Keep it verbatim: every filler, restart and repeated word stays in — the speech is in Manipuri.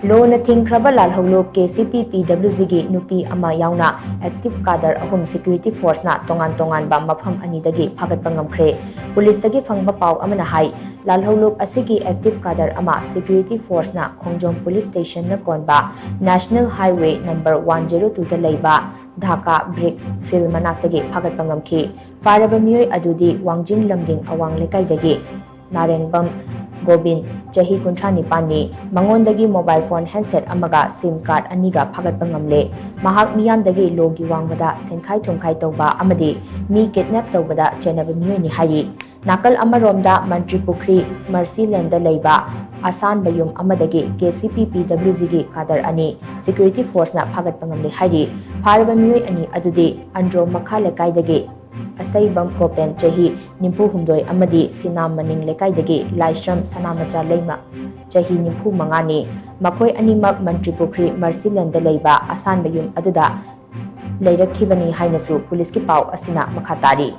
ꯂꯣꯅ ꯊꯤꯡꯈ꯭ꯔꯕ ꯂꯥꯜꯍꯧꯂꯨꯞ ꯀꯦ ꯁꯤ ꯄꯤ ꯄꯤ ꯗꯕ꯭ꯂꯤꯎ ꯖꯤꯒꯤ ꯅꯨꯄꯤ ꯑꯃ ꯌꯥꯎꯅ active cadre ꯑꯍꯨꯝ security forceꯅ ꯇꯣꯉꯥꯟ ꯇꯣꯉꯥꯟꯕ ꯃꯐꯝ ꯑꯅꯤꯗꯒꯤ ꯐꯥꯒꯠꯄ ꯉꯝꯈ꯭ꯔꯦ꯫ ꯄꯨꯂꯤꯁꯇꯒꯤ ꯐꯪꯕ ꯄꯥꯎ ꯑꯃꯅ ꯍꯥꯏ, ꯂꯥꯜꯍꯧꯂꯨꯞ ꯑꯁꯤꯒꯤ active cadre ꯑꯃ security forceꯅ ꯈꯣꯡꯖꯣꯝ police stationꯅ ꯀꯣꯟꯕ National Highway number one zero twoꯗ ꯂꯩꯕ ꯙꯥꯀꯥ brick field ꯃꯅꯥꯛꯇꯒꯤ ꯐꯥꯒꯠꯄ ꯉꯝꯈꯤ꯫ ꯐꯥꯔꯕ ꯃꯤꯑꯣꯏ ꯑꯗꯨꯗꯤ ꯋꯥꯡꯖꯤꯡ ꯂꯝꯗꯤꯡ ꯑꯋꯥꯡ ꯂꯩꯀꯥꯏꯗꯒꯤ ꯅꯥꯔꯦꯡꯕꯝ ꯒꯣꯕꯤꯟ, ꯆꯍꯤ ꯀꯨꯟꯊ꯭ꯔꯥ ꯅꯤꯄꯥꯟꯅꯤ, ꯃꯉꯣꯟꯗꯒꯤ mobile phone handset ꯑꯃꯒ SIM card ꯑꯅꯤꯒ ꯐꯥꯒꯠꯄ ꯉꯝꯂꯦ꯫ ꯃꯍꯥꯛ ꯃꯤꯌꯥꯝꯗꯒꯤ ꯂꯣꯒꯤ ꯋꯥꯡꯃꯗ ꯁꯦꯟꯈꯥꯏ ꯊꯨꯝꯈꯥꯏ ꯇꯧꯕ ꯑꯃꯗꯤ ꯃꯤ kidnap ꯇꯧꯕꯗ ꯆꯦꯟꯅꯕ ꯃꯤꯑꯣꯏꯅꯤ ꯍꯥꯏꯔꯤ꯫ ꯅꯥꯀꯜ ꯑꯃꯔꯣꯝꯗ ꯃꯟꯇ꯭ꯔꯤ ꯄꯨꯈ꯭ꯔꯤ ꯃꯔꯁꯤ ꯂꯦꯟꯗ ꯂꯩꯕ ꯑꯁꯥꯟꯕ ꯌꯨꯝ ꯑꯃꯗꯒꯤ ꯀꯦ ꯁꯤ ꯄꯤ ꯄꯤ ꯗꯕ꯭ꯂꯤꯎ ꯖꯤꯒꯤ cadre ꯑꯅꯤ security forceꯅ ꯐꯥꯒꯠꯄ ꯉꯝꯂꯦ ꯍꯥꯏꯔꯤ꯫ ꯐꯥꯔꯕ ꯃꯤꯑꯣꯏ ꯑꯅꯤ ꯑꯗꯨꯗꯤ ꯑꯟꯗ꯭ꯔꯣ ꯃꯈꯥ ꯂꯩꯀꯥꯏꯗꯒꯤ ꯑꯁꯩꯕꯝ ꯀꯣꯄꯦꯟ, ꯆꯍꯤ ꯅꯤꯐꯨ ꯍꯨꯝꯗꯣꯏ, ꯑꯃꯗꯤ ꯁꯤꯅꯥꯝ ꯃꯅꯤꯡ ꯂꯩꯀꯥꯏꯗꯒꯤ ꯂꯥꯏꯁ꯭ꯔꯝ ꯁꯅꯥꯃꯆꯥ ꯂꯩꯃ, ꯆꯍꯤ ꯅꯤꯐꯨ ꯃꯉꯥꯅꯤ꯫ ꯃꯈꯣꯏ ꯑꯅꯤꯃꯛ ꯃꯟꯇ꯭ꯔꯤ ꯄꯨꯈ꯭ꯔꯤ ꯃꯔꯁꯤ ꯂꯦꯟꯗ ꯂꯩꯕ ꯑꯁꯥꯟꯕ ꯌꯨꯝ ꯑꯗꯨꯗ ꯂꯩꯔꯛꯈꯤꯕꯅꯤ ꯍꯥꯏꯅꯁꯨ ꯄꯨꯂꯤꯁꯀꯤ ꯄꯥꯎ ꯑꯁꯤꯅ ꯃꯈꯥ ꯇꯥꯔꯤ꯫